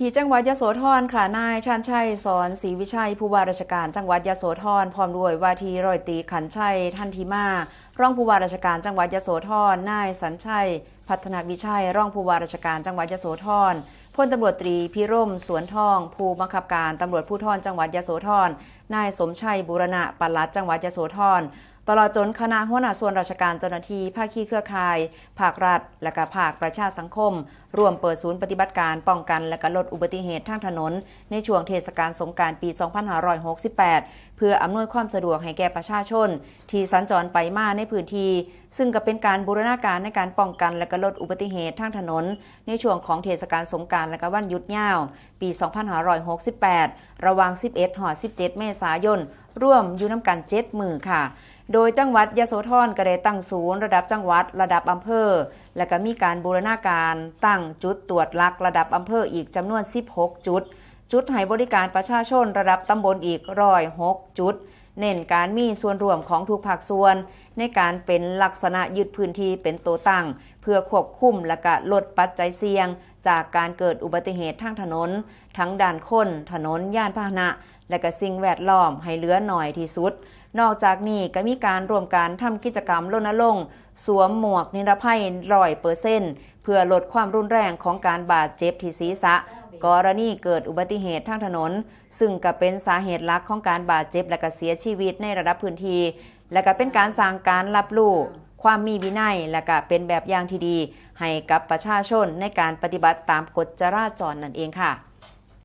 ທີ່ຈັງຫວັດຍະໂສທອນ ນາຍ ຊານໄຊ ສອນສີວິໄຊ ຜູ້ວ່າລາຊະການຈັງຫວັດຍະໂສທອນ ພ້ອມດ້ວຍວ່າທີ່ ຮ້ອຍຕີ ຂັນໄຊ ທັນທິມາ ຮອງຜູ້ວ່າລາຊະການຈັງຫວັດຍະໂສທອນ, ນາຍ ສັນໄຊ ພັດທະນະວິໄຊ ຮອງຜູ້ວ່າລາຊະການຈັງຫວັດຍະໂສທອນ, ພົນຕຳຫຼວດຕຣີ ພິລົມ ສວນທອງ ຜູ້ບັງຄັບການຕຳຫຼວດພູທອນຈັງຫວັດຍະໂສທອນ, ນາຍ ສົມໄຊ ບູລະນະ ປະຫຼັດຈັງຫວັດຍະໂສທອນ ຕະຫຼອດຈົນຄະນະຫົວໜ້າສ່ວນລາຊະການ, ເຈົ້າໜ້າທີ່, ພາຄີເຄືອຂ່າຍ, ພາກລັດ ແລະກະພາກປະຊາສັງຄົມ ຮ່ວມເປີດສູນປະຕິບັດການປ້ອງກັນ ແລະກະລົດອຸບັດຕິເຫດທາງຖະໜົນ ໃນຊ່ວງເທດສະການສົງການປີ ສອງພັນຫ້າຮ້ອຍຫົກສິບແປດ ເພື່ອອຳນວຍຄວາມສະດວກໃຫ້ແກ່ປະຊາຊົນທີ່ສັນຈອນໄປມາໃນພື້ນທີ່, ຊຶ່ງກະເປັນການບູລະນາການໃນການປ້ອງກັນ ແລະກະລົດອຸບັດຕິເຫດທາງຖະໜົນ ໃນຊ່ວງຂອງເທດສະການສົງການ ແລະກະວັນຢຸດຍາວ ປີ ສອງພັນຫ້າຮ້ອຍຫົກສິບແປດ ລະຫວ່າງ ສິບເອັດ ຮອດ ສິບເຈັດ ເມສາຍົນ ລວມຢູ່ນຳກັນ ເຈັດ ມື້ຄ່ະ. ໂດຍຈັງຫວັດຍະໂສທອນກະໄດ້ຕັ້ງສູນລະດັບຈັງຫວັດ, ລະດັບອຳເພີ ແລະກະມີການບູລະນາການຕັ້ງຈຸດຕວດຫຼັກລະດັບອຳເພີອີກຈຳນວນ ສິບຫົກ ຈຸດ, ຈຸດໃຫ້ບໍລິການປະຊາຊົນລະດັບຕຳບົນອີກ ຮ້ອຍຫົກ ຈຸດ, ເນັ້ນການມີສ່ວນຮ່ວມຂອງທຸກພາກສ່ວນ ໃນການເປັນລັກສະນະຍຶດພື້ນທີ່ເປັນໂຕຕັ້ງ ເພື່ອຄວບຄຸມ ແລະກະລົດປັດໄຈສ່ຽງຈາກການເກີດອຸບັດຕິເຫດທາງຖະໜົນ ທັງດ້ານຄົນ, ຖະໜົນ, ຍານພາຫະນະ ແລະກະສິ່ງແວດລ້ອມໃຫ້ເຫຼືອໜ້ອຍທີ່ສຸດ. ນອກຈາກນີ້ກະມີການຮ່ວມກັນທຳກິດຈະກຳລົນນະລົງສວມໝວກນິລະໄພ ຮ້ອຍເປີເຊັນ ເພື່ອລົດຄວາມຮຸນແຮງຂອງການບາດເຈັບທີ່ສີສະ ກໍລະນີເກີດອຸບັດຕິເຫດທາງຖະໜົນ ຊຶ່ງກະເປັນສາເຫດຫຼັກຂອງການບາດເຈັບ ແລະກະເສຍຊີວິດໃນລະດັບພື້ນທີ່ ແລະກະເປັນການສ້າງການຮັບຮູ້ຄວາມມີວິໄນ ແລະກະເປັນແບບຢ່າງທີ່ດີໃຫ້ກັບປະຊາຊົນໃນການປະຕິບັດຕາມກົດຈະລາຈອນນັ້ນເອງຄ່ະ.